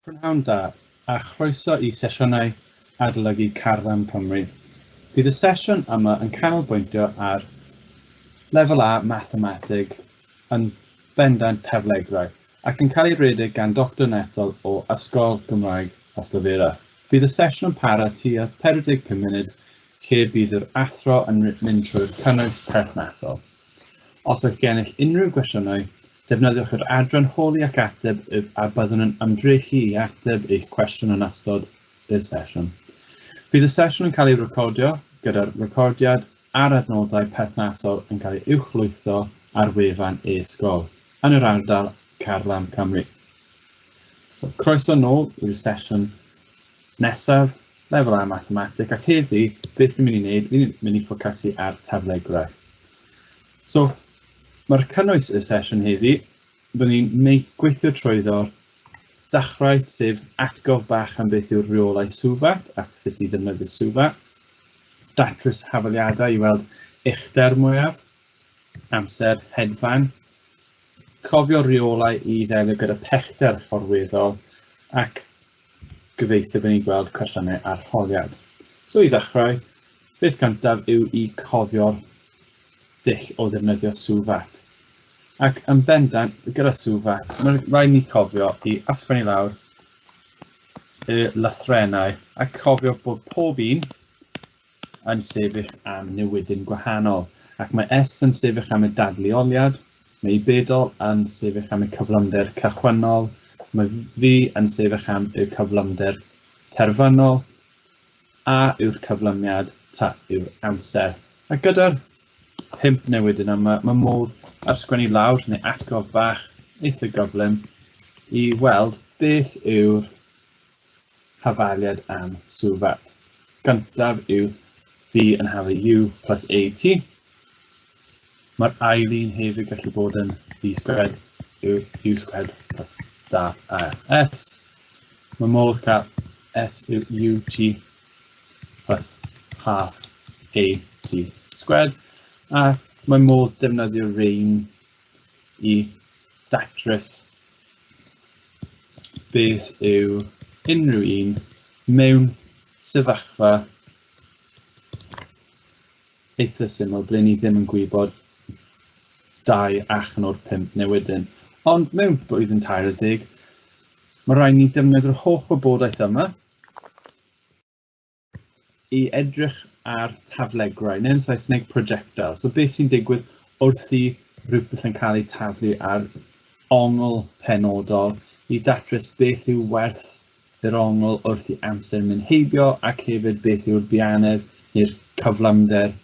Prynhawn da, a chroeso i sesiynau adolygu Carlam Cymru. Bydd y sesiwn yma yn canolbwyntio ar Lefel A Mathemateg yn bendant taflegrau ac yn cael ei redeg gan Doctor Nettle o Ysgol Gymraeg Ystalyfera. Bydd y sesiwn yn para tua 45 munud lle bydd yr athro yn mynd trwy'r cynnwys perthnasol. Os oes gennych unrhyw gwestiynau, defnyddiwch yr adran holi ac ateb a byddwn yn ymdrechu i ateb eich cwestiwn yn ystod y sesiwn. Bydd y sesiwn yn cael ei recordio gyda'r recordiad a'r adnoddau perthnasol yn cael ei uwchlwytho ar wefan e-sgol yn yr ardal Carlam Cymru. So, croeso nôl i'r sesiwn nesaf, Lefel A Mathematig, ac heddi, beth ni'n mynd i wneud, ni'n mynd i ffocysu ar taflegrau. So, mae'r cynnwys y sesiwn heddi, byddwn ni'n gweithio trwyddo'r dechrau, sef atgof bach am beth yw'r rheolau SUVAT ac sut i ddefnyddio SUVAT, datrys hafaliadau i weld uchder mwyaf, amser hedfan, cofio rheolau i ddelio gyda pellter chorweddol ac gobeithio bod ni'n gweld cwestiynau arholiad. So i ddechrau, beth cyntaf yw i cofio'r dull o ddefnyddio SUVAT. Ac yn bendant, gyda SUVAT, mae'n rhaid ni cofio i ysgrifennu lawr y lythrennau a cofio bod pob un yn sefyll am newidyn gwahanol, ac mae S yn sefyll am y dadleoliad, mae Y bedol yn sefyll am y cyflymder cychwynnol, mae V yn sefyll am y cyflymder terfynol, A yw'r cyflymiad, T yw'r amser. A gyda'r pump newidyn yma, mae modd ysgrifennu lawr neu atgof bach eitha gyflym i weld beth yw'r hafaliad am SUVAT. Gyntaf yw V yn hafal U plus AT. Mae'r ail un hefyd gallu bod yn V squared yw U squared plus 2AS. Mae modd cael S yw UT plus half AT squared. A mae modd defnyddio rhain i datrys beth yw unrhyw un mewn sefyllfa eitha syml ble ni ddim yn gwybod dau allan o'r pump newidyn. Ond mewn blwyddyn 30, mae rhaid ni defnyddio'r holl wybodaeth yma i edrych ar taflegrau, neu yn Saesneg projectile. So beth sy'n digwydd wrth i rhywbeth yn cael ei taflu ar ongl penodol i datrys beth yw werth yr ongl wrth i amser mynd heibio ac hefyd beth yw'r bianedd neu'r cyflymder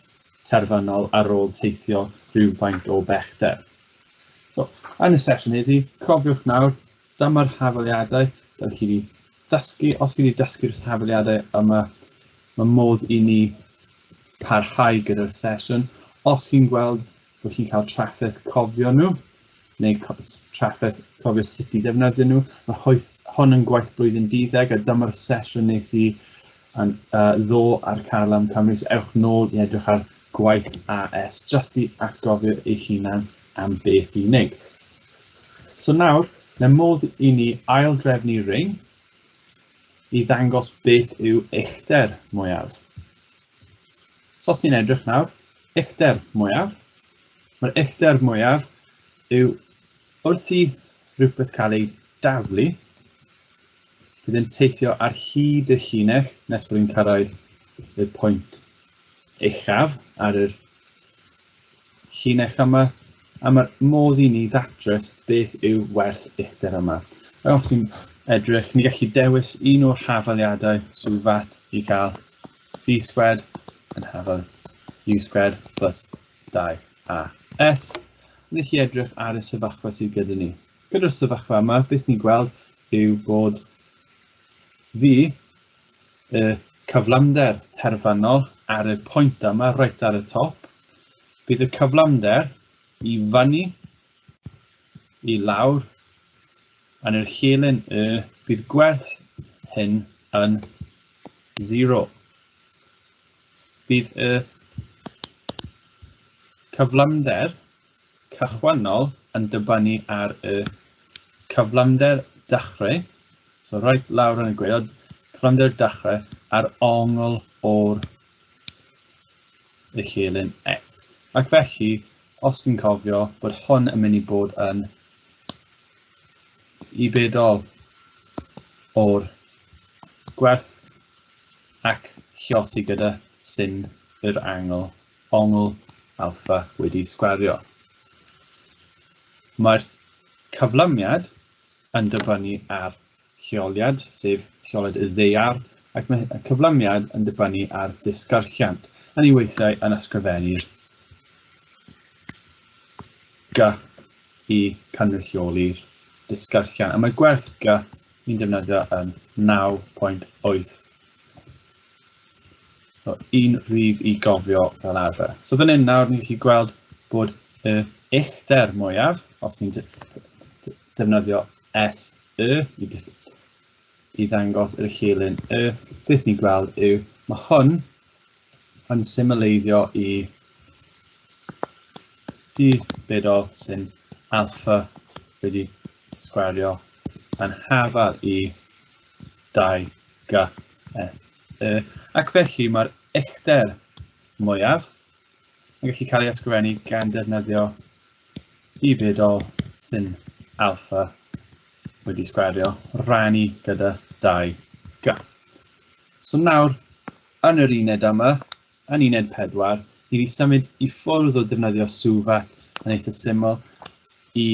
terfynol ar ôl teithio rhywfaint o bellter. So, yn y sesiwn heddi, cofiwch nawr, dyma'r hafaliadau, dylech chi dysgu, os chi wedi dysgu'r safydliadau yma, mae modd i ni parhau gyda'r sesiwn. Os chi'n gweld bod chi'n cael trafferth cofio nhw, neu trafferth cofio sut i ddefnyddio nhw, mae hoeth, hwn yn gwaith blwyddyn duddeg a dyma'r sesiwn nes i yn, ddo ar Carlam Cymru, so ewch nôl i edrych ar gwaith AS, just i atgofio eich hunan am beth i wneud. So nawr, mae modd i ni ail-drefnu ring i ddangos beth yw uchder mwyaf. So os ni'n edrych nawr, uchder mwyaf, mae'r uchder mwyaf yw wrth i rhywbeth cael ei daflu, bydd yn teithio ar hyd y llinell nes bod yn cyrraedd y pwynt uchaf ar yr llinell yma, a mae'r modd i ni ddatrys beth yw werth uchder yma. A os ni'n edrych, ni gallu dewis un o'r hafaliadau SUVAT i gael V squared yn hafal U squared plus 2AS. Ni chi edrych ar y sefyllfa sydd gyda ni. Gyda'r sefyllfa yma, beth ni'n gweld yw bod V, y cyflymder terfynol ar y pwynt yma, reit ar y top, bydd y cyflymder i fyny, i lawr, yn yr llinyn y, bydd gwerth hyn yn 0. Bydd y cyflymder cychwynnol yn dibynnu ar y cyflymder dechrau. So reit lawr yn y gwaelod, cyflymder dechrau ar ongl o'r uchelyn x. Ac felly, os ti'n cofio bod hwn yn mynd i bod yn i bedol o'r gwerth ac lliosi gyda sin yr angl, ongl alfa wedi sgwario. Mae'r cyflymiad yn dibynnu ar lleoliad, sef lleoliad y ddaear, ac mae y cyflymiad yn dibynnu ar disgyrchiant, a ni weithiau yn ysgrifennu'r G i cynrychioli'r disgyrchiant. A mae gwerth G ni'n defnyddio yn 9.8. So, un rhif i gofio fel arfer. So fan hyn nawr ni'n gallu gweld bod y uchder mwyaf, os ni'n defnyddio S Y i ddangos yr uchelyn Y, beth ni'n gweld yw mae hwn yn symleiddio i d bedol sy'n alfa wedi sgwario yn hafal i 2 G S Y. Ac felly mae'r uchder mwyaf yn gallu cael ei ysgrifennu gan defnyddio i bedol sy'n alfa wedi sgwario rannu gyda 2 G. So nawr, yn yr uned yma, yn uned 4, ni wedi symud i ffwrdd o defnyddio SUVA yn eitha syml i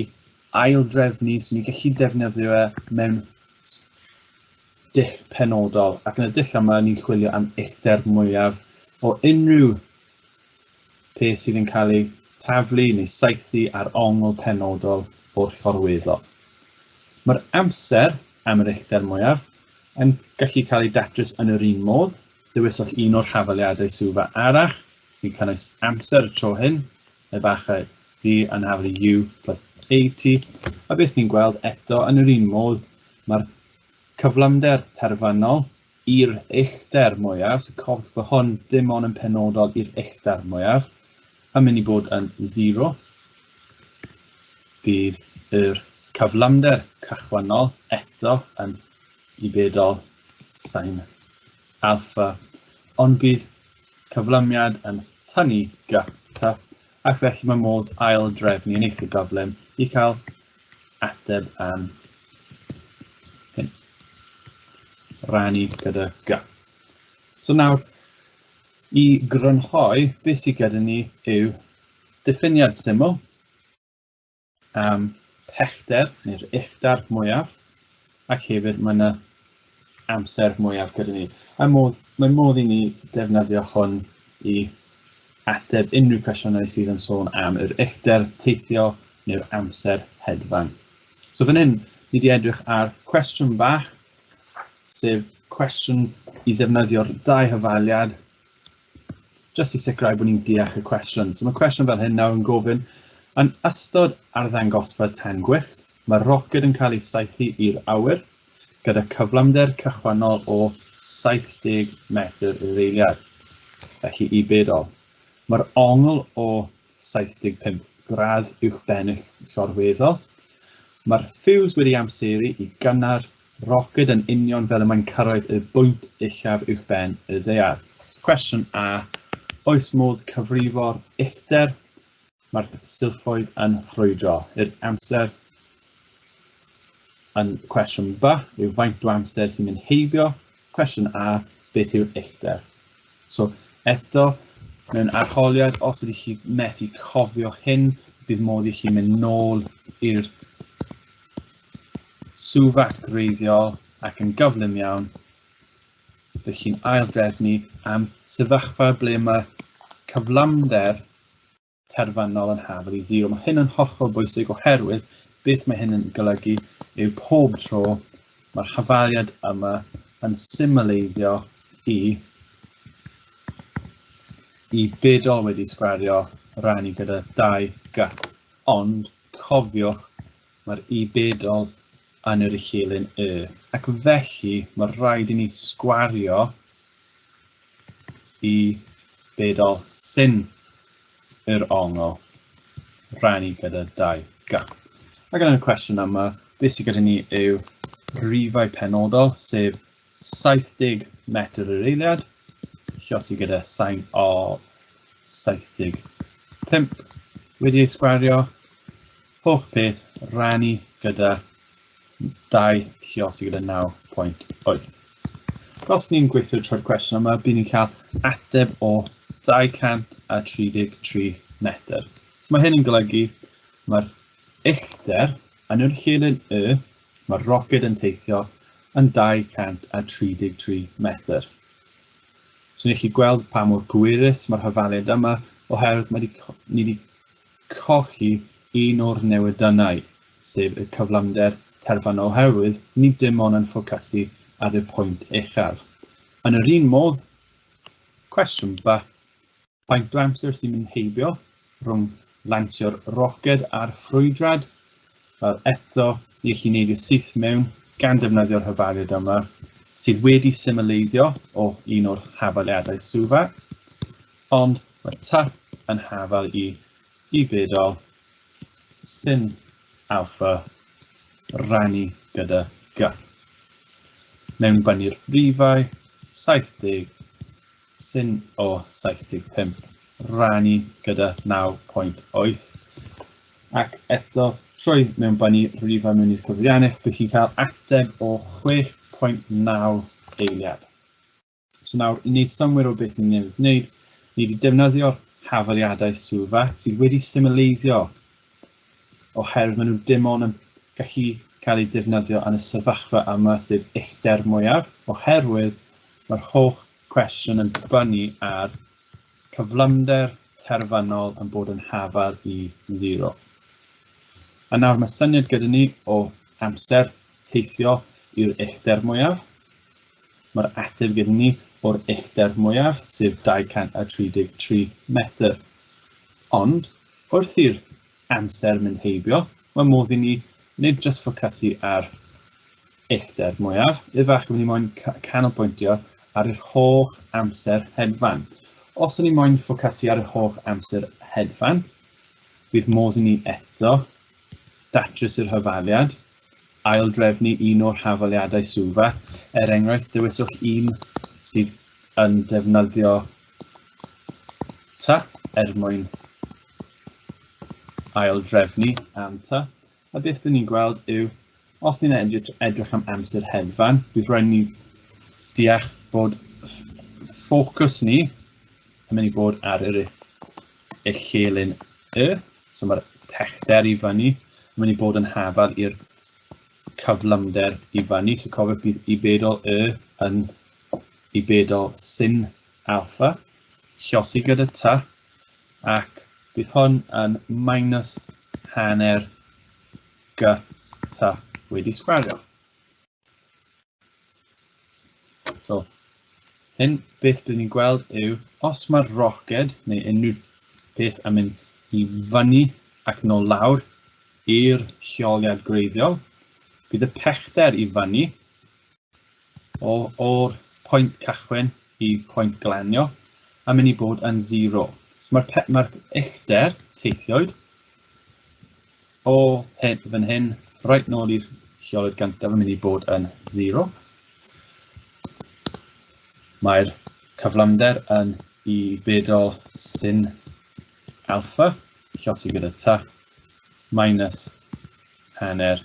aildrefnu, so ni'n gallu defnyddio e mewn dull penodol. Ac yn y dull yma, ni'n chwilio am uchder mwyaf o unrhyw peth sydd yn cael ei taflu neu saethu ar ongl penodol o'r llorweddol. Mae'r amser am yr uchder mwyaf yn gallu cael ei datrys yn yr un modd. Dewiswch un o'r hafaliadau SUVA arall sy'n cynnwys amser y tro hyn, efallai V yn hafal i U plus AT, a beth ni'n gweld eto yn yr un modd, mae'r cyflymder terfynol i'r uchder mwyaf, so cofiwch bod hwn dim ond yn penodol i'r uchder mwyaf, yn mynd i bod yn 0. Bydd yr cyflymder cychwynnol eto yn i bedol sin alfa, ond bydd cyflymiad yn tynnu gyta, ac felly mae modd ail drefnu yn eitha gyflym i cael ateb am hyn. Rannu gyda G. So nawr, i grynhoi, beth sydd gyda ni yw diffiniad syml am pellter neu'r uchder mwyaf, ac hefyd mae yna amser mwyaf gyda ni. A modd, mae modd i ni defnyddio hwn i ateb unrhyw cwestiynau sydd yn sôn am yr uchder teithio neu'r amser hedfan. So fan hyn, ni wedi edrych ar cwestiwn bach, sef cwestiwn i ddefnyddio'r dau hyfaliad, jyst i sicrhau bod ni'n deall y cwestiwn. So mae cwestiwn fel hyn nawr yn gofyn, yn ystod arddangosfa tân gwyllt, mae roced yn cael ei saethu i'r awyr gyda cyflymder cychwynnol o 70 metr yr eiliad, felly i bedol. Mae'r ongl o 75 gradd uwchben y llorweddol. Mae'r ffiws wedi amseru i gynnar roced yn union fel y mae'n cyrraedd y bwynt uchaf uwchben y ddaear. So cwestiwn A, oes modd cyfrifo'r uchder mae'r silffoedd yn ffrwydro? Yr amser yn cwestiwn B yw faint o amser sy'n mynd heibio. Cwestiwn A, beth yw'r uchder? So eto, mewn arholiad, os ydych chi methu cofio hyn, bydd modd i chi mynd nôl i'r SUVAT gwreiddiol ac yn gyflym iawn, bydd chi'n aildrefnu am sefyllfa ble mae cyflymder terfynol yn hafal i 0. Mae hyn yn hollol bwysig oherwydd beth mae hyn yn golygu yw pob tro mae'r hafaliad yma yn symleiddio i bedol wedi sgwario rannu gyda 2 G. Ond cofiwch, mae'r i bedol yn yr uchelyn Y, ac felly mae rhaid i ni sgwario i bedol sin yr ongl rannu gyda 2 G. Ac yn y cwestiwn yma, beth sydd gyda ni yw rifau penodol, sef 70 metr yr eiliad, lliosi gyda sain o 75 wedi ei sgwario, holl peth rannu gyda 2 lliosi gyda 9.8. Os ni'n gweithio trwy'r cwestiwn yma, bydd ni'n cael ateb o 233 metr. So mae hyn yn golygu mae'r uchder yn yr llinyn Y, mae'r roced yn teithio yn 233 metr. So ni'n gallu gweld pa mor gwyrus mae'r hafaliad yma, oherwydd mae ni wedi colli un o'r newidynnau, sef y cyflymder terfynol, oherwydd ni dim ond yn ffocysu ar y pwynt uchaf. Yn yr un modd, cwestiwn B, faint o amser sy'n mynd heibio rhwng lansio'r roced a'r ffrwydrad? Wel, eto, ni allu neidio syth mewn gan defnyddio'r hafaliad yma, sydd wedi symleiddio o un o'r hafaliadau SUVA, ond mae T yn hafal i I bedol sin alpha rannu gyda G. Mewn fyny'r rifau, 70 sin o 75 rannu gyda 9.8. Ac eto, trwy mewn fyny rifau mewn i'r cyfrifiannell, bydd chi'n cael ateb o 6.9 eiliad. So nawr, i wneud synnwyr o beth ni'n newydd wneud, ni wedi defnyddio'r hafaliadau SUVA sydd wedi symleiddio oherwydd maen nhw dim ond yn gallu cael eu defnyddio yn y sefyllfa yma, sef uchder mwyaf, oherwydd mae'r holl cwestiwn yn dibynnu ar cyflymder terfynol yn bod yn hafal i 0. A nawr mae syniad gyda ni o amser teithio i'r uchder mwyaf. Mae'r ateb gyda ni o'r uchder mwyaf, sef 233 metr. Ond, wrth i'r amser mynd heibio, mae modd i ni nid jyst ffocysu ar uchder mwyaf, efallai bod ni moyn canolbwyntio ar yr holl amser hedfan. Os o'n ni moyn ffocysu ar yr holl amser hedfan, bydd modd i ni eto datrys yr hafaliad, aildrefnu un o'r hafaliadau SUVA. Er enghraifft, dewiswch un sydd yn defnyddio T er mwyn aildrefnu am T. A beth dyn ni'n gweld yw, os ni'n edrych am amser hedfan, bydd rhaid ni deall bod ffocws ni yn mynd i bod ar yr llinyn Y, so mae'r pellter i fyny yn mynd i bod yn hafal i'r cyflymder i fyny, so cofiwch bydd i bedol Y yn i bedol sin alpha, lliosi gyda T, ac bydd hwn yn minus hanner G T wedi sgwario. So, hyn, beth byddwn ni'n gweld yw, os mae'r roced neu unrhyw beth yn mynd i fyny ac nôl lawr i'r lleoliad gwreiddiol, bydd y pellter i fyny o'r pwynt cychwyn i pwynt glanio yn mynd i bod yn 0. So mae'r mae uchder teithiwyd o hyn, fan hyn, reit nôl i'r lleoliad gyntaf yn mynd i bod yn 0. Mae'r cyflymder yn i bedol sin alpha, lliosi gyda T, minus hanner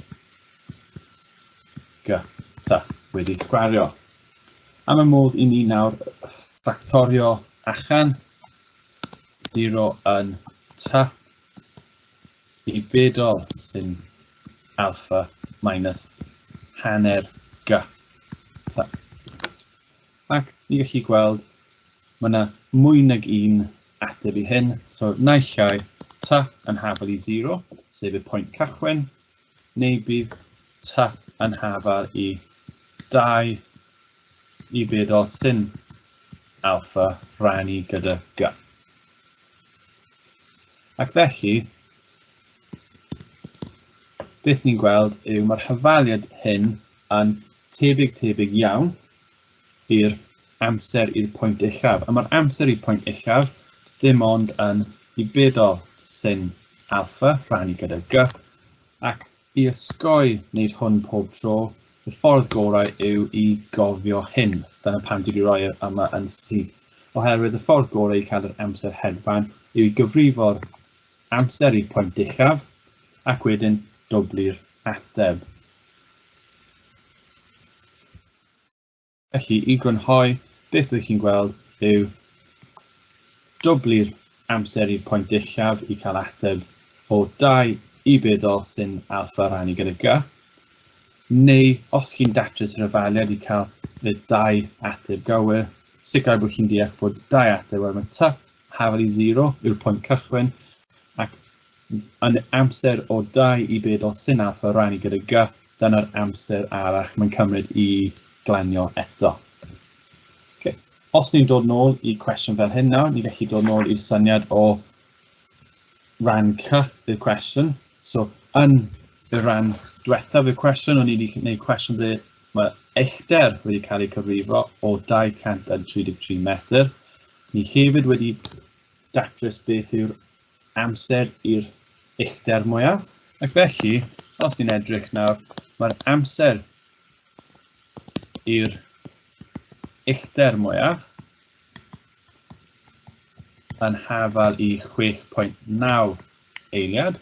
G T wedi sgwario. A mae modd i ni nawr ffactorio allan 0 yn T i bedol sin alpha minus hanner G T. Ac ni gallu gweld mae yna mwy nag un ateb i hyn. So naill ai T yn hafal i 0, sef y pwynt cychwyn, neu bydd T yn hafal i 2 i bedol sin alpha rannu gyda G. Ac felly, beth ni'n gweld yw mae'r hafaliad hyn yn tebyg tebyg iawn i'r amser i'r pwynt uchaf. A mae'r amser i'r pwynt uchaf dim ond yn i bedol sin alpha rhannu gyda G. Ac i osgoi wneud hwn pob tro, Y ffordd gorau yw i gofio hyn. Dyna pam dwi wedi rhoi e yma yn syth. Oherwydd y ffordd gorau i cael yr amser hedfan yw i gyfrifo'r amser i'r pwynt uchaf ac wedyn dwblu'r ateb. Felly, i grynhoi, beth byddwch chi'n gweld yw dwblu'r amser i'r pwynt uchaf i cael ateb o 2 i bedol sin alfa rannu gyda g, neu os chi'n datrys yr hafaliad i cael y dau ateb gywir, sicrhau bod chi'n deall bod dau ateb oherwydd mae t hafal i 0 yw'r pwynt cychwyn, ac yn amser o 2 i bedol sin alfa rannu gyda g, dyna'r amser arall mae'n cymryd i glanio eto. Okay. Os ni'n dod nôl i cwestiwn fel hyn nawr, ni'n gallu dod nôl i'r syniad o ran C i'r cwestiwn. So, yn y rhan diwethaf i'r cwestiwn, o'n i wedi gwneud cwestiwn ble mae uchder wedi cael ei cyfrifo o 233 metr. Ni hefyd wedi datrys beth yw'r amser i'r uchder mwyaf. Ac felly, os ni'n edrych nawr, mae'r amser i'r uchder mwyaf yn hafal i 6.9 eiliad,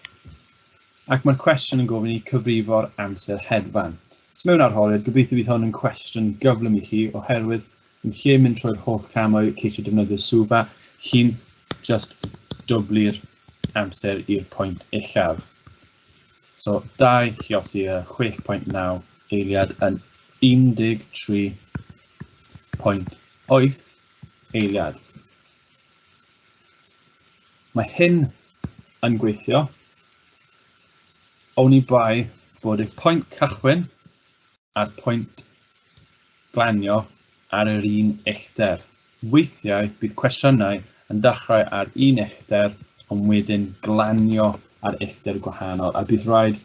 ac mae'r cwestiwn yn gofyn i cyfrifo'r amser hedfan. So mewn arholiad, gobeithio bydd hwn yn cwestiwn gyflym i chi, oherwydd yn lle mynd trwy'r holl camau ceisio defnyddio SUVA, chi'n just dwblu'r amser i'r pwynt uchaf. So 2 lliosi y 6.9 eiliad yn 13.8 eiliad. Mae hyn yn gweithio oni bai bod y pwynt cychwyn a'r pwynt glanio ar yr un uchder. Weithiau bydd cwestiynau yn dechrau ar un uchder ond wedyn glanio ar uchder gwahanol, a bydd rhaid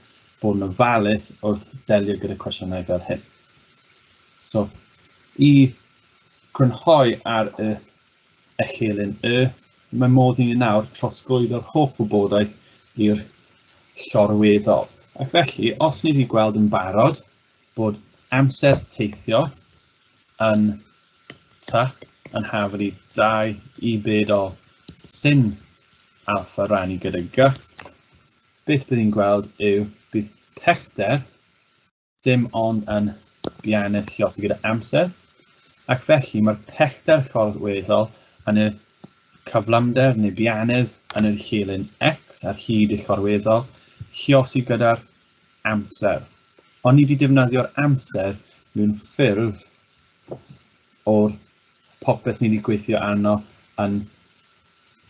bod yn ofalus wrth delio gyda cwestiynau fel hyn. So, i grynhoi ar y echelin Y, mae modd i ni nawr trosglwyddo'r holl wybodaeth i'r llorweddol. Ac felly, os ni wedi gweld yn barod bod amser teithio yn T yn hafal i 2 i bedol sin alfa rannu gyda G, beth bydd ni'n gweld yw bydd pellter dim ond yn bianydd lluosi gyda amser, ac felly mae'r pellter llorweddol yn y cyflymder neu bianydd yn yr llinyn X ar hyd y llorweddol lluosi gyda'r amser. Ond ni wedi defnyddio'r amser mewn ffurf o'r popeth ni wedi gweithio arno yn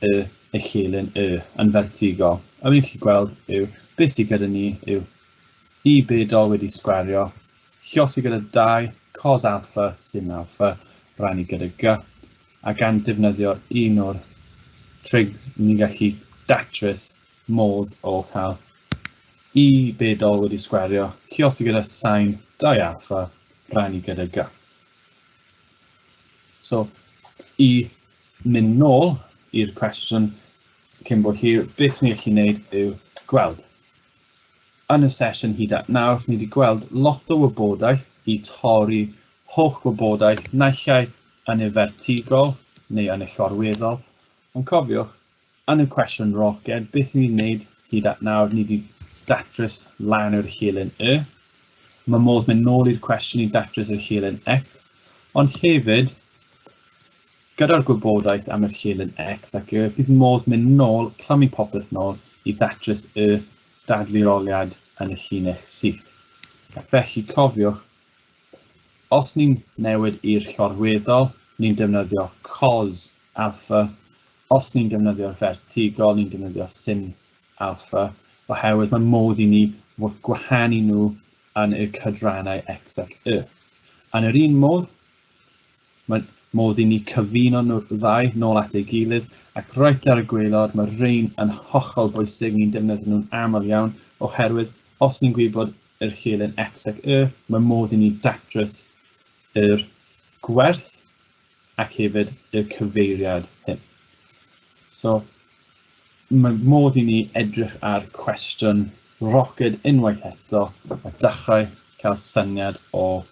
y echelin Y yn fertigol. A ni'n gallu gweld yw beth sydd gyda ni yw i bedol wedi sgwario, lluosi gyda 2 cos alfa sin alfa rannu gyda G, a gan defnyddio un o'r trigs ni'n gallu datrys modd o cael i bedol wedi sgwario, lluosi gyda sin 2 alfa rannu gyda G. So, i mynd nôl i'r cwestiwn cyn bo hir, beth ni'n gallu gwneud yw gweld. Yn y sesiwn hyd at nawr, ni wedi gweld lot o wybodaeth i torri holl wybodaeth naill ai yn y fertigol neu yn y llorweddol. Ond cofiwch, yn y cwestiwn roced, beth ni'n wneud hyd at nawr, ni wedi datrys lan o'r llinyn Y. Mae modd mynd nôl i'r cwestiwn i datrys yr llinyn X, ond hefyd, gyda'r gwybodaeth am yr llinyn X ac Y, bydd modd mynd nôl, clymu popeth nôl i ddatrys y dadleoliad yn y llinell syth. Ac felly cofiwch, os ni'n newid i'r llorweddol, ni'n defnyddio cos alpha. Os ni'n defnyddio'r fertigol, ni'n defnyddio sin alpha, oherwydd mae modd i ni gwahanu nhw yn y cydrannau x ac y. Yn yr un modd, mae modd i ni cyfuno nhw'r ddau nôl at ei gilydd, ac reit ar y gwaelod, mae rhain yn hollol bwysig, ni'n defnyddio nhw'n aml iawn, oherwydd os ni'n gwybod yr llinyn x ac y, mae modd i ni datrys yr gwerth ac hefyd y cyfeiriad hyn. So, mae modd i ni edrych ar cwestiwn roced unwaith eto a dechrau cael syniad o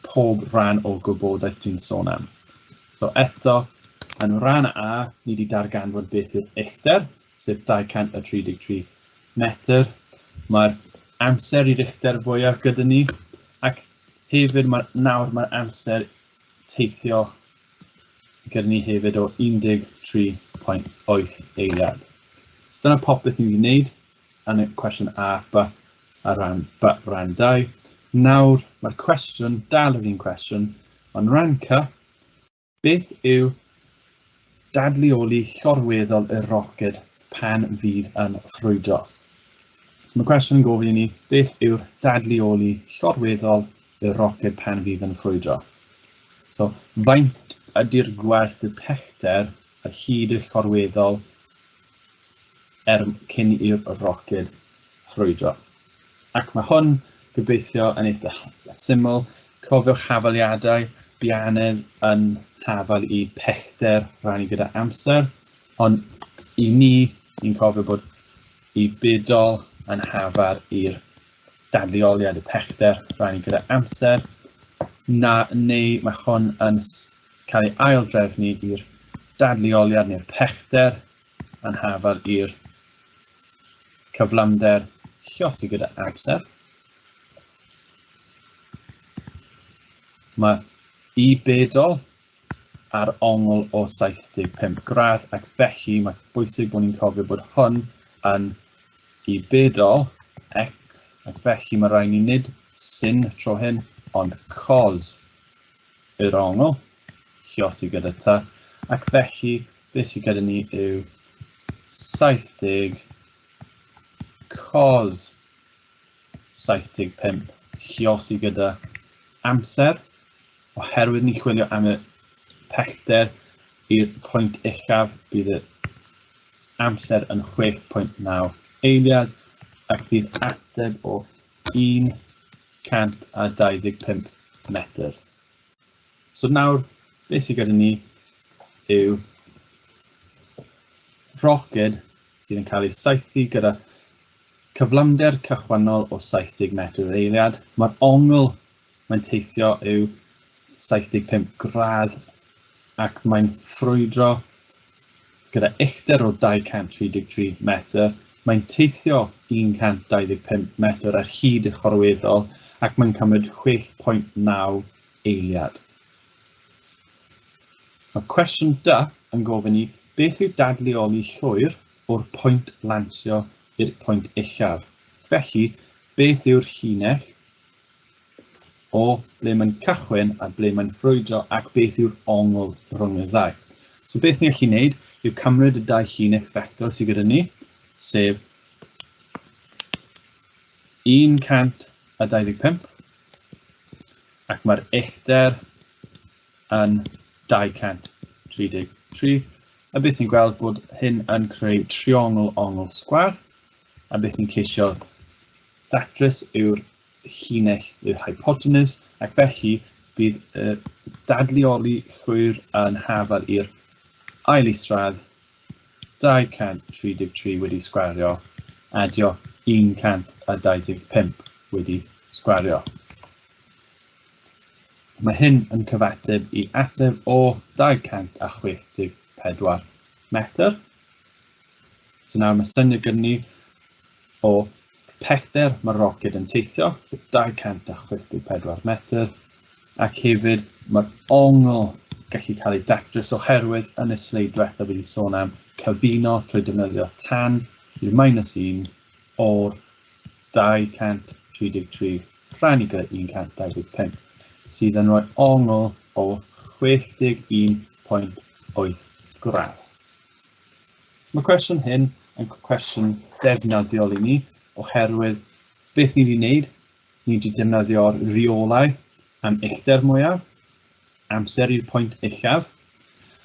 pob rhan o gwybodaeth dwi'n sôn am. So eto, yn rhan A, ni wedi darganfod beth yw'r uchder, sef 233 metr. Mae'r amser i'r uchder fwyaf gyda ni, ac hefyd mae, nawr mae'r amser teithio gyda ni hefyd o 13.8 eiliad. So dyna popeth ni wedi wneud yn y cwestiwn A, B a rhan B, rhan 2. Nawr mae'r cwestiwn, dal yr un cwestiwn, ond rhan C, beth yw dadleoli llorweddol y roced pan fydd yn ffrwydro? So mae cwestiwn yn gofyn i ni, beth yw'r dadleoli llorweddol y roced pan fydd yn ffrwydro? So, faint ydy'r gwerth y pellter ar hyd y llorweddol er cyn i'r roced ffrwydro? Ac mae hwn, gobeithio, yn eitha syml. Cofiwch hafaliadau, bianedd yn hafal i pellter rannu gyda amser, ond i ni, ni'n cofio bod i bedol yn hafal i'r dadleoliad y pellter rannu gyda amser, na, neu mae hwn yn cael ei aildrefnu i'r dadleoliad neu'r pellter yn hafal i'r cyflymder llosi gyda amser. Mae i bedol ar ongl o 75 gradd ac felly mae bwysig bod ni'n cofio bod hwn yn i bedol x ac felly mae rhaid ni nid sin tro hyn ond cos yr ongl llosi gyda t ac felly beth sydd gyda ni yw 70 cos 75 lliosi gyda amser, oherwydd ni'n chwilio am y pellter i'r pwynt uchaf, bydd y amser yn 6.9 eiliad ac bydd ateb o 125 metr. So nawr, beth sydd gyda ni yw roced sydd yn cael ei saethu gyda cyflymder cychwynnol o 70 metr yr eiliad. Mae'r ongl mae'n teithio yw 75 gradd ac mae'n ffrwydro gyda uchder o 233 metr. Mae'n teithio 125 metr ar hyd y chorweddol ac mae'n cymryd 6.9 eiliad. Mae cwestiwn D yn gofyn i beth yw dadleoli llwyr o'r pwynt lansio i'r pwynt uchaf. Felly, beth yw'r llinell o ble mae'n cychwyn a ble mae'n ffrwydro ac beth yw'r ongl rhwng y ddau. So beth ni'n gallu gwneud yw cymryd y dau llinell vector sydd gyda ni, sef 125, ac mae'r uchder yn 233, a beth ni'n gweld bod hyn yn creu triongl ongl sgwâr, a beth ni'n ceisio datrys yw'r llinell i'r hypotenws, ac felly bydd y dadleoli llwyr yn hafal i'r ail isradd 233 wedi sgwario, adio 125 wedi sgwario. Mae hyn yn cyfateb i ateb o 264 metr. So nawr mae syniad gyda ni o pellter mae'r roced yn teithio, sef 264 metr, ac hefyd mae'r ongl gallu cael ei datrys oherwydd yn y sleid diwethaf wedi sôn am cyfuno trwy defnyddio tan i'r minus 1 o'r 233 rhannu gyda 125, sydd yn rhoi ongl o 61.8 gradd. Mae cwestiwn hyn yn cwestiwn defnyddiol i ni, oherwydd beth ni wedi wneud, ni wedi defnyddio'r rheolau am uchder mwyaf, amser i'r pwynt uchaf,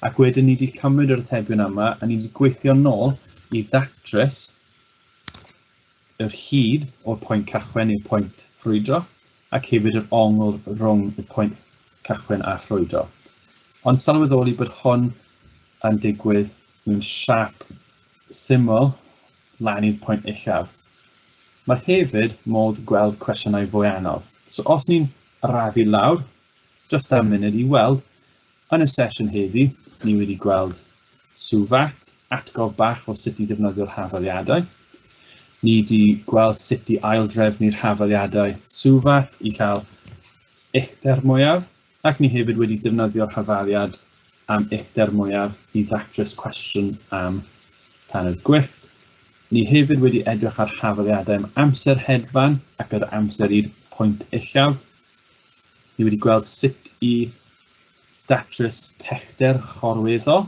ac wedyn ni wedi cymryd yr atebion yma a ni wedi gweithio nôl i ddatrys yr hyd o'r pwynt cychwyn i'r pwynt ffrwydro, ac hefyd yr ongl rhwng y pwynt cychwyn a ffrwydro. Ond sylweddoli bod hwn yn digwydd mewn siâp syml lan i'r pwynt uchaf. Mae hefyd modd gweld cwestiynau fwy anodd. So os ni'n arafu lawr, jyst am munud i weld, yn y sesiwn heddi, ni wedi gweld SUVAT, atgof bach o sut i ddefnyddio'r hafaliadau. Ni wedi gweld sut i aildrefnu'r hafaliadau SUVAT i cael uchder mwyaf, ac ni hefyd wedi defnyddio'r hafaliad am uchder mwyaf i ddatrys cwestiwn am tanwydd gwyllt. Ni hefyd wedi edrych ar hafaliadau am amser hedfan ac yr amser i'r pwynt uchaf. Ni wedi gweld sut i datrys pellter chorweddol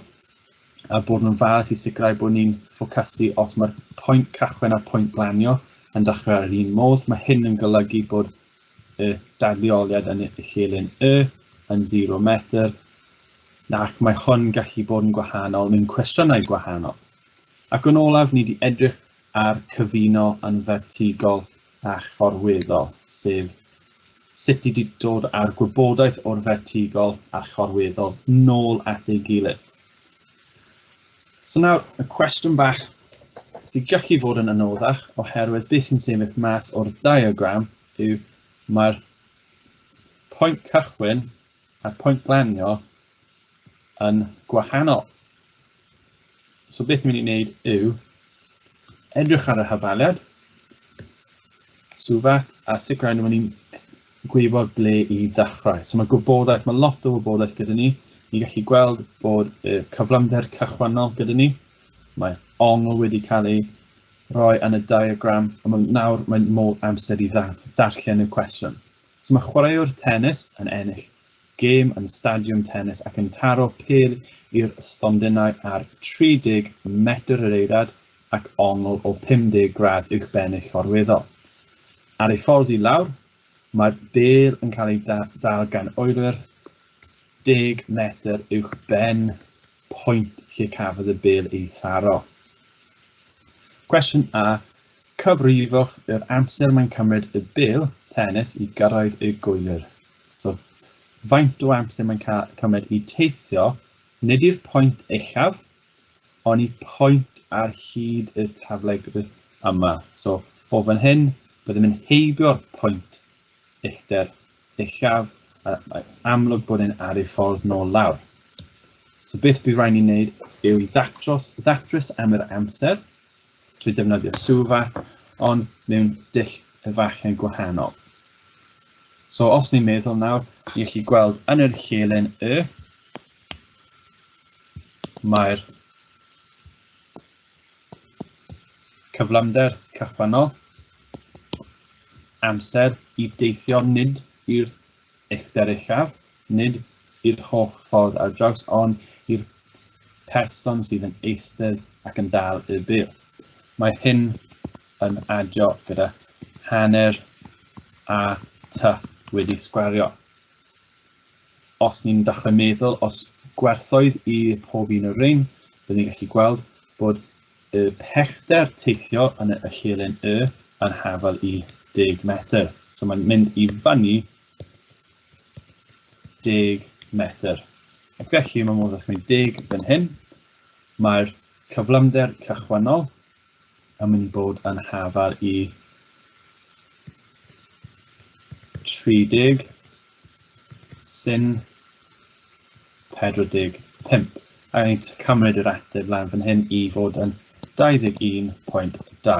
a bod yn ofalus i sicrhau bod ni'n ffocysu os mae'r pwynt cychwyn a'r pwynt glanio yn dechrau ar yr un modd. Mae hyn yn golygu bod y dadleoliad yn y llinell Y yn 0 metr, ac mae hwn gallu bod yn gwahanol mewn cwestiynau gwahanol. Ac yn olaf, ni wedi edrych ar cyfuno yn fertigol a chorweddol, sef sut i dod â'r gwybodaeth o'r fertigol a'r chorweddol nôl at ei gilydd. So nawr, y cwestiwn bach sy'n gallu fod yn anoddach, oherwydd beth sy'n sefyll mas o'r diagram yw mae'r pwynt cychwyn a'r pwynt glanio yn gwahanol. So beth ni'n mynd i wneud yw edrych ar y hafaliad, SUVAT, a sicrhau nhw'n ni'n gwybod ble i ddechrau. So mae gwybodaeth, mae lot o wybodaeth gyda ni. Ni'n gallu gweld bod y cyflymder cychwynnol gyda ni. Mae ongl wedi cael ei roi yn y diagram, a mae nawr mae'n modd amser i ddarllen y cwestiwn. So mae chwaraewr tennis yn ennill gêm yn stadiwm tennis ac yn taro pêl i'r stondinau ar 30 metr yr eiliad ac ongl o 50 gradd uwchben y llorweddol. Ar ei ffordd i lawr, mae'r bêl yn cael ei dal gan oelwyr 10 metr uwchben pwynt lle cafodd y bêl ei tharo. Cwestiwn A. Cyfrifwch yr amser mae'n cymryd y bêl tennis i gyrraedd y gwylir. So, faint o amser mae'n cymryd i teithio, nid i'r pwynt uchaf, ond i pwynt ar hyd y taflegr yma. So, o fan hyn, byddwn yn heibio'r pwynt uchder uchaf, a mae'n amlwg bod e'n ar ei ffordd nôl lawr. So beth bydd rhaid ni wneud yw i ddatrys am yr amser trwy defnyddio SUVAT, ond mewn dull efallai gwahanol. So os ni'n meddwl nawr, ni gallu gweld yn yr llinell Y, mae'r cyflymder cychwynnol, amser i deithio nid i'r uchder uchaf, nid i'r holl ffordd ar draws, ond i'r person sydd yn eistedd ac yn dal y bêl. Mae hyn yn adio gyda hanner a t wedi sgwario. Os ni'n dechrau meddwl, os gwerthoedd i pob un o'r rhain, byddwn ni'n gallu gweld bod y pellter teithio yn y llinell Y yn hafal i 10 metr. So mae'n mynd i fyny 10 metr. Ac felly mae modd ysgrifennu 10 fan hyn. Mae'r cyflymder cychwynnol yn mynd i bod yn hafal i 30 sin 45. A ni'n cymryd yr ateb lan fan hyn i fod yn 21.2.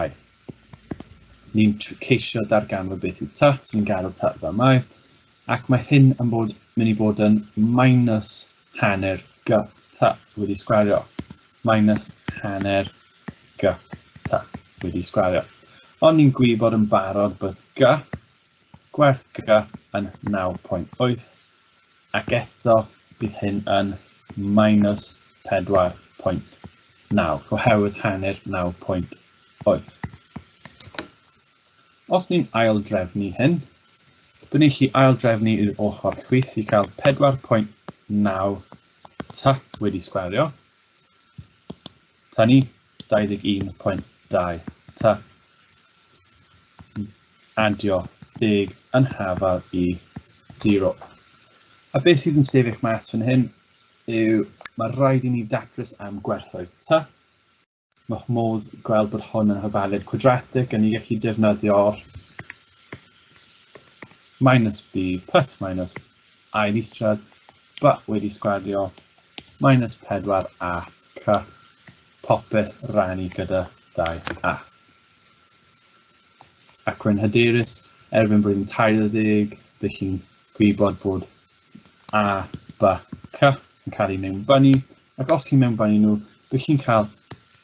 Ni'n ceisio darganfod beth yw t, so ni'n gadael t fel mae. Ac mae hyn yn mynd i bod yn minus hanner g t wedi sgwario. Minus hanner g t wedi sgwario. Ond ni'n gwybod yn barod bod g, gwerth g yn 9.8, ac eto bydd hyn yn minus 4.9, oherwydd hanner 9.8. Os ni'n aildrefnu hyn, byddwn ni'n gallu aildrefnu i'r ochr chwith i cael 4.9 t wedi sgwario, tynnu 21.2 t, adio 10 yn hafal i 0. A beth sydd yn sefyll mas fan hyn yw mae rhaid i ni datrys am gwerthoedd t. Mae modd gweld bod hwn yn hafaliad cwadratig a ni gallu defnyddio'r minus b plus minus ail isradd b wedi sgwario minus 4 a c popeth rannu gyda 2a. Ac rwy'n hyderus, erbyn blwyddyn 20, bych chi'n gwybod bod A, B, C yn cael eu mewnbynnu, ac os chi'n mewnbynnu nhw, bych chi'n cael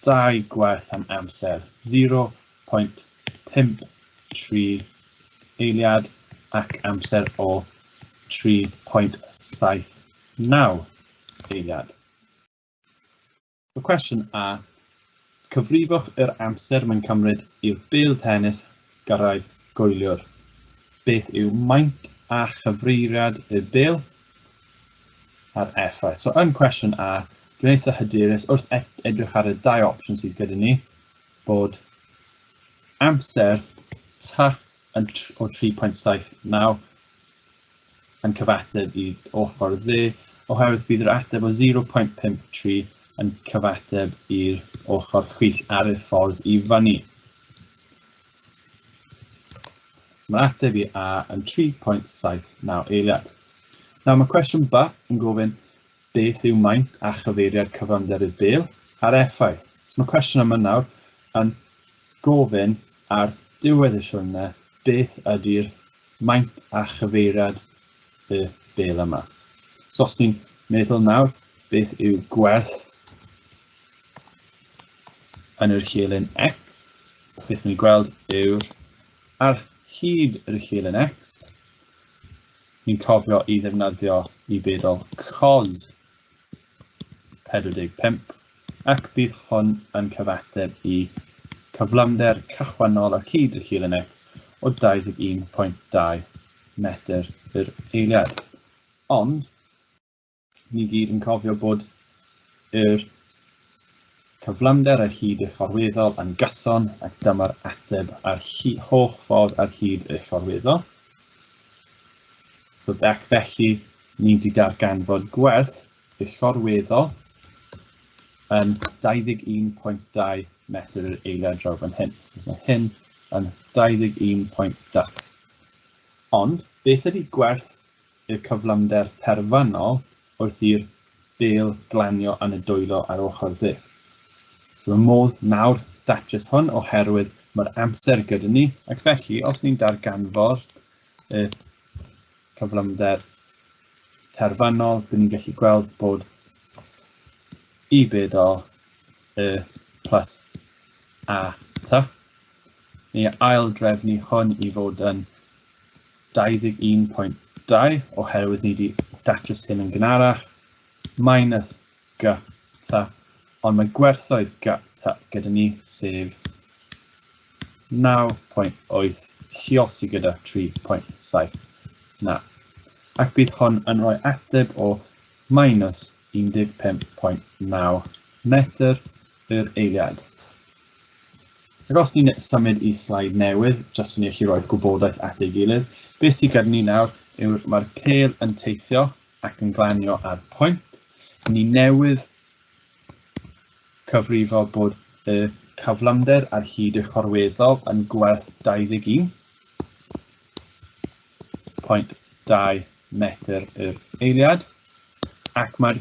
dau gwerth am amser, 0.53 eiliad ac amser o 3.79 eiliad. So cwestiwn A, cyfrifwch yr amser mae'n cymryd i'r bêl tennis gyrraedd gwyliwr. Beth yw maint a chyfeiriad y bêl a'r effaith? So yn cwestiwn A, dwi'n eitha hyderus wrth edrych ar y dau opsiwn sydd gyda ni, bod amser T yn o 3.79 yn cyfateb i ochr dde, oherwydd bydd yr ateb o 0.53 yn cyfateb i'r ochr chwith ar y ffordd i fyny. So mae'r ateb i A yn 3.79 eiliad. Nawr mae cwestiwn B yn gofyn beth yw maint a chyfeiriad cyflymder y bêl a'r effaith. So mae cwestiwn yma nawr yn gofyn ar diwedd y siwrne beth ydy'r maint a chyfeiriad y bêl yma. So os ni'n meddwl nawr beth yw gwerth yn yr llinell x, beth ni'n gweld yw'r ar hyd yr llinell x, ni'n cofio i ddefnyddio i bedol cos 45, ac bydd hwn yn cyfateb i cyflymder cychwynnol ar hyd y llinell x o 21.2 metr yr eiliad. Ond, ni gyd yn cofio bod yr cyflymder ar hyd y chorweddol yn gyson, ac dyma'r ateb ar holl ffordd ar hyd y chorweddol. So ac felly, ni wedi darganfod gwerth y chorweddol yn 21.2 metr yr eiliad draw fan hyn. So mae hyn yn 21.2. Ond, beth ydy gwerth y cyflymder terfynol wrth i'r bêl glanio yn y dwylo ar ochr dde? So mae modd nawr datrys hwn oherwydd mae'r amser gyda ni, ac felly os ni'n darganfod y cyflymder terfynol, dyn ni'n gallu gweld bod I bedol y plus A T. Ni ail drefnu hwn i fod yn 21.2 oherwydd ni wedi datrys hyn yn gynharach, minus G T, ond mae gwerthoedd G T gyda ni, sef 9.8 lluosi gyda 3.79. Ac bydd hwn yn rhoi ateb o minus 15.9 metr yr eiliad. Ac os ni'n symud i sleid newydd, jyst i ni allu rhoi gwybodaeth at ei gilydd, beth sydd gyda ni nawr yw'r mae'r pêl yn teithio ac yn glanio ar pwynt. Ni newydd cyfrifo bod y cyflymder ar hyd y chorweddol yn gwerth 21.2 metr yr eiliad, ac mae'r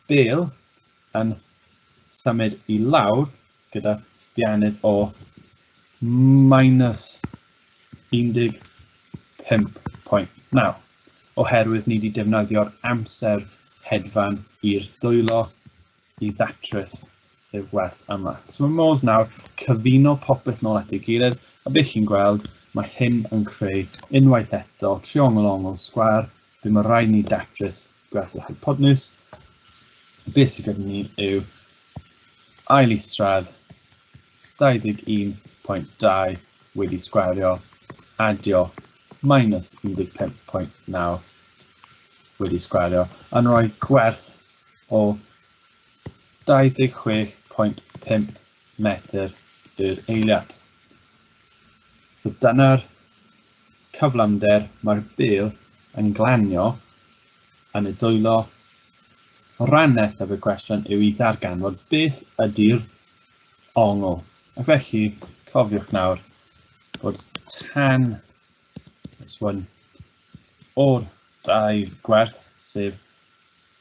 bêl yn symud i lawr gyda bianydd o minus 15.9, oherwydd ni wedi defnyddio'r amser hedfan i'r dwylo i ddatrys y gwerth yma. So mae modd nawr cyfuno popeth nôl at ei gilydd, a beth chi'n gweld, mae hyn yn creu unwaith eto triongl ongl sgwâr, ble mae rhaid ni datrys gwerth y hypotenws. Beth sydd gyda ni yw ail isradd 21.2 wedi sgwario adio minus 15.9 wedi sgwario yn rhoi gwerth o 26.5 metr yr eiliad. So dyna'r cyflymder mae'r bêl yn glanio yn y dwylo. Rhan nesaf y cwestiwn yw i ddarganfod beth ydy'r ongl. Ac felly, cofiwch nawr bod tan Minus 1 o'r dau gwerth, sef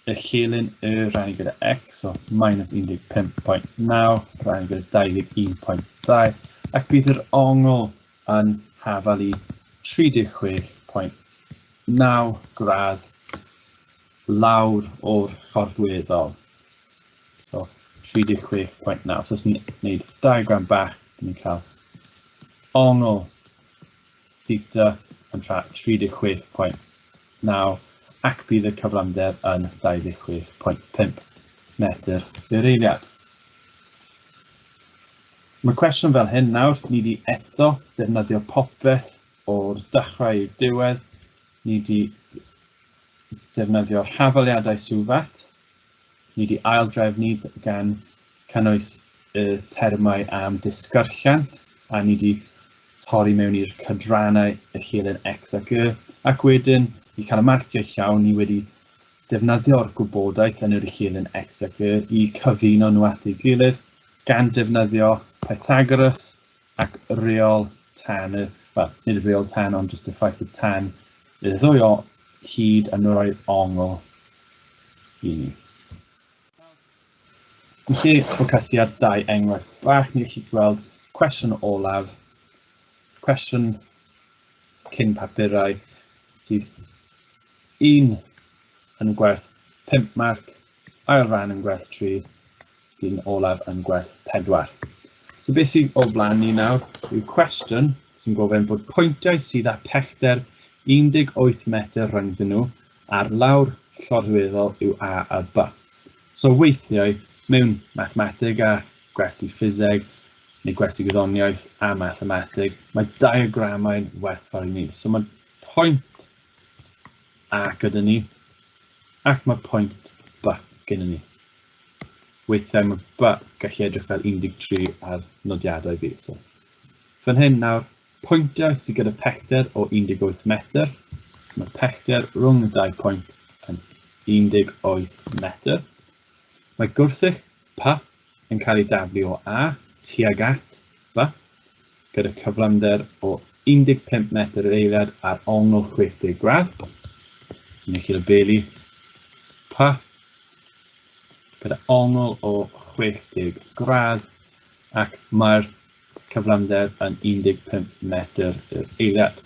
y llinyn y rannu gyda x, so minus 15.9 rannu gyda 21.2, ac bydd yr ongl yn hafal i 36.9 gradd lawr o'r chorddweddol. So 36.9. So os ni'n gwneud diagram bach, ni'n cael ongl theta yn 36.9 ac bydd y cyflymder yn 26.5 metr yr eiliad. Mae cwestiwn fel hyn nawr, ni wedi eto defnyddio popeth o'r dechrau i'r diwedd. Ni wedi defnyddio'r hafaliadau swfat. Ni wedi aildrefnu gan cynnwys y termau am disgyrchiant, a ni wedi torri mewn i'r cydrannau y llinyn X ac Y, ac wedyn i cael y marciau llawn, ni wedi defnyddio'r gwybodaeth yn yr llinyn X ac Y i cyfuno nhw at ei gilydd, gan defnyddio Pythagoras ac reol tan y, wel, nid reol tan, ond jyst y ffaith bod tan y ddwy o hyd yn rhoi ongl i ni. Yn lle ffocysu ar dau enghraifft bach, ni'n gallu gweld cwestiwn olaf, cwestiwn cyn papurau, sydd un yn gwerth 5 marc, ail ran yn gwerth 3, un olaf yn gwerth 4. So beth sydd o flaen ni nawr yw cwestiwn sy'n gofyn bod pwyntiau sydd â pellter 18 metr rhyngddyn nhw ar lawr llorweddol yw A a B. So weithiau mewn mathemateg a gwersi ffiseg neu gwersi gwyddoniaeth a mathemateg, mae diagramau'n werthfawr i ni. So mae pwynt A gyda ni ac mae pwynt B gyda ni. Weithiau mae B gallu edrych fel 13 ar nodiadau fi. So, fan hyn nawr, pwyntiau sydd gyda pellter o 18 metr. So mae pellter rhwng y dau pwynt yn 18 metr. Mae gwrthych P yn cael ei daflu o A tuag at B gyda cyflymder o 15 metr yr eiliad ar ongl 60 gradd. So ni'n gallu labelu P gyda ongl o 60 gradd ac mae'r cyflymder yn 15 metr yr eiliad.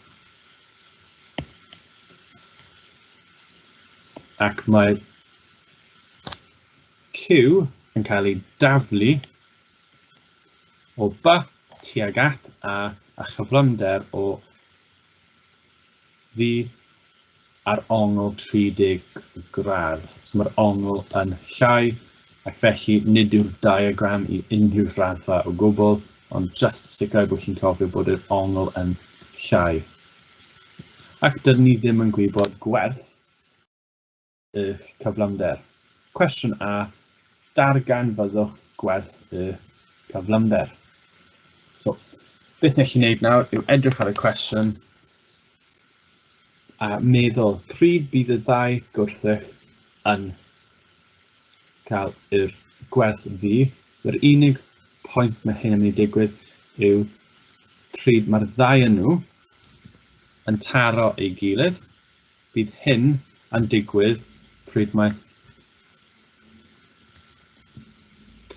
Ac mae Q yn cael ei daflu o B tuag at A a chyflymder o V ar ongl 30 gradd. So mae'r ongl yn llai ac felly nid yw'r diagram i unrhyw raddfa o gwbl, ond just sicrhau bod chi'n cofio bod yr ongl yn llai. Ac dydyn ni ddim yn gwybod gwerth y cyflymder. Cwestiwn A, darganfyddwch gwerth y cyflymder. So, beth ni allu gwneud nawr yw edrych ar y cwestiwn a meddwl pryd bydd y ddau gwrthrych yn cael yr gwerth V. Yr unig pwynt mae hyn yn mynd i digwydd yw pryd mae'r ddau yn nhw yn taro ei gilydd. Bydd hyn yn digwydd pryd mae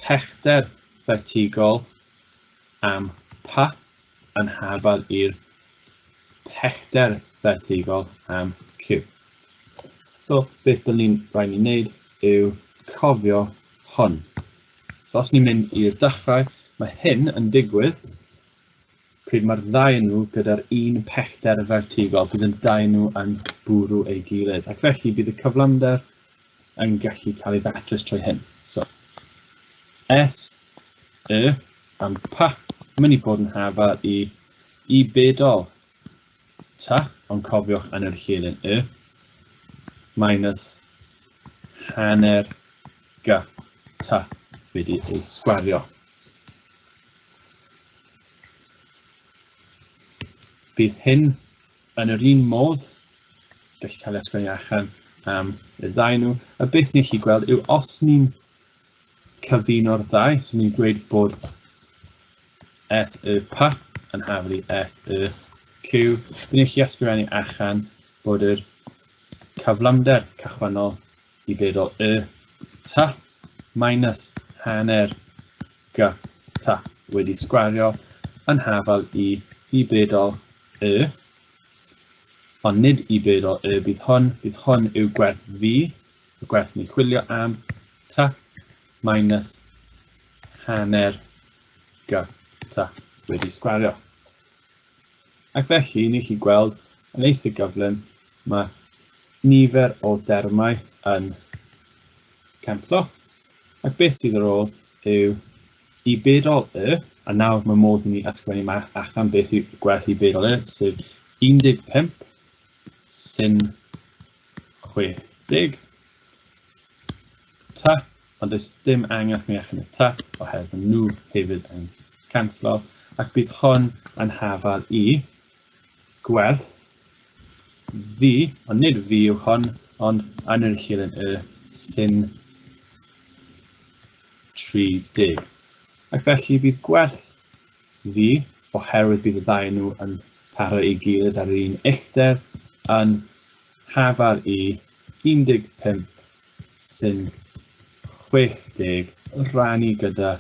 pellter fertigol am P yn hafal i'r pellter fertigol am Q. So, beth dyn ni'n rhaid ni wneud yw cofio hwn. So, os ni'n mynd i'r dechrau, mae hyn yn digwydd pryd mae'r ddau nhw gyda'r un pellter fertigol, bydd y dau nhw yn bwrw ei gilydd. Ac felly bydd y cyflymder yn gallu cael ei ddatrys trwy hyn. So, S, Y, am P, mynd i bod yn hafal i I bedol T, ond cofiwch yn yr llinyn Y, minus hanner G, T, wedi ei sgwario. Bydd hyn yn yr un modd, gallu cael ei ysgrifennu allan am y ddau nhw. A beth ni'n gallu gweld yw os ni'n cyfuno'r ddau, so ni'n dweud bod S Y P yn haflu S Y Q, ni'n gallu ysgrifennu allan bod yr cyflymder cychwynnol i bedol Y T minus hanner G T wedi sgwario yn hafal i i bedol Y, ond nid i bedol Y bydd hwn yw gwerth V, y gwerth ni chwilio am, T minus hanner G T wedi sgwario. Ac felly, ni chi gweld yn eitha gyflym, mae nifer o dermau yn canslo. Ac beth sydd ar ôl yw i bedol Y, a nawr mae modd i ni ysgrifennu allan beth yw gwerth i bedol Y, sef 15 sin 60 T, ond does dim angen ysgrifennu allan y T, oherwydd maen nhw hefyd yn canslo, ac bydd hwn yn hafal i gwerth V, ond nid V yw hwn, ond yn yr llinell Y sin 30. Ac felly bydd gwerth V, oherwydd bydd y ddau nhw yn taro ei gilydd ar yr un uchder, yn hafal i 15 sin 60 rannu gyda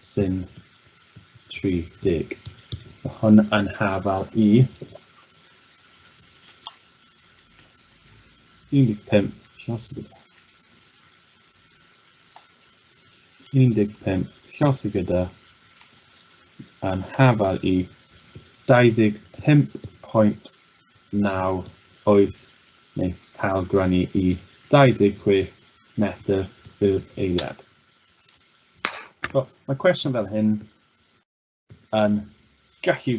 sin 30. Mae hwn yn hafal i 15 llosgi gyda 15 llosgi gyda yn hafal i 25.98 neu talgrannu i 26 metr yr eiliad. So, mae cwestiwn fel hyn yn gallu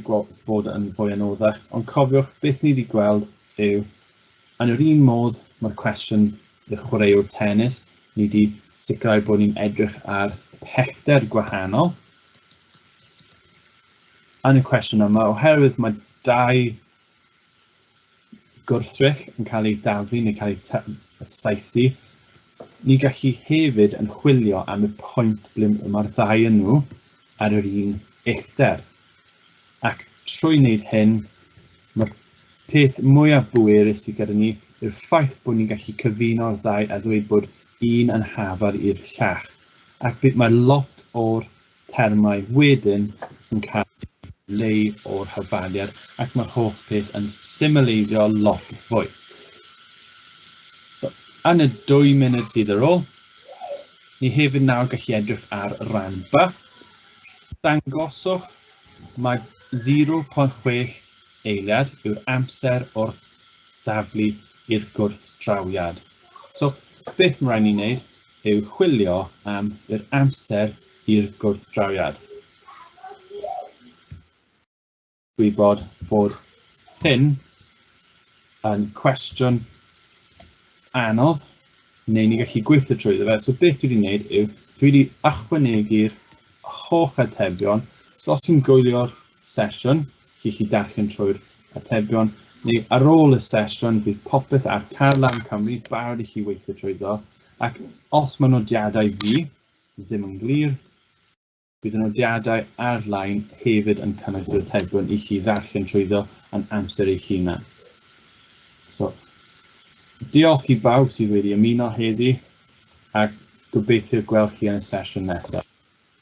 bod yn fwy anoddach, ond cofiwch beth ni wedi gweld yw, yn yr un modd mae'r cwestiwn y chwaraewr tennis, ni wedi sicrhau bod ni'n edrych ar pellter gwahanol. Yn y cwestiwn yma, oherwydd mae dau gwrthrych yn cael ei daflu neu cael ei saethu, ni gallu hefyd yn chwilio am y pwynt ble mae'r ddau yn nhw ar yr un uchder. Ac trwy wneud hyn, mae'r peth mwyaf bwerus sydd gyda ni yw'r ffaith bod ni'n gallu cyfuno'r ddau a ddweud bod un yn hafal i'r llall. Ac mae lot o'r termau wedyn yn cael lei o'r hafaliad ac mae'r holl peth yn symleiddio lot fwy. So, yn y 2 munud sydd ar ôl, ni hefyd nawr gallu edrych ar ran B. Dangoswch mae 0.6 eiliad yw'r amser o'r daflu i'r gwrthdrawiad. So, beth mae rhaid ni wneud yw chwilio am yr amser i'r gwrthdrawiad. Gwybod bod hyn yn cwestiwn anodd, neu ni gallu gweithio trwyddo fe. So beth dwi wedi wneud yw, dwi wedi ychwanegu'r holl atebion. So os ti'n gwylio'r sesiwn, chi gallu darllen trwy'r atebion, neu ar ôl y sesiwn, bydd popeth ar Carlam Cymru barod i chi weithio trwyddo. Ac os mae nodiadau fi ddim yn glir, bydd y nodiadau ar-lein hefyd yn cynnwys yr atebion i chi ddarllen trwyddo yn amser eich hunan. So, diolch i bawb sydd wedi ymuno heddi, a gobeithio gweld chi yn y sesiwn nesaf.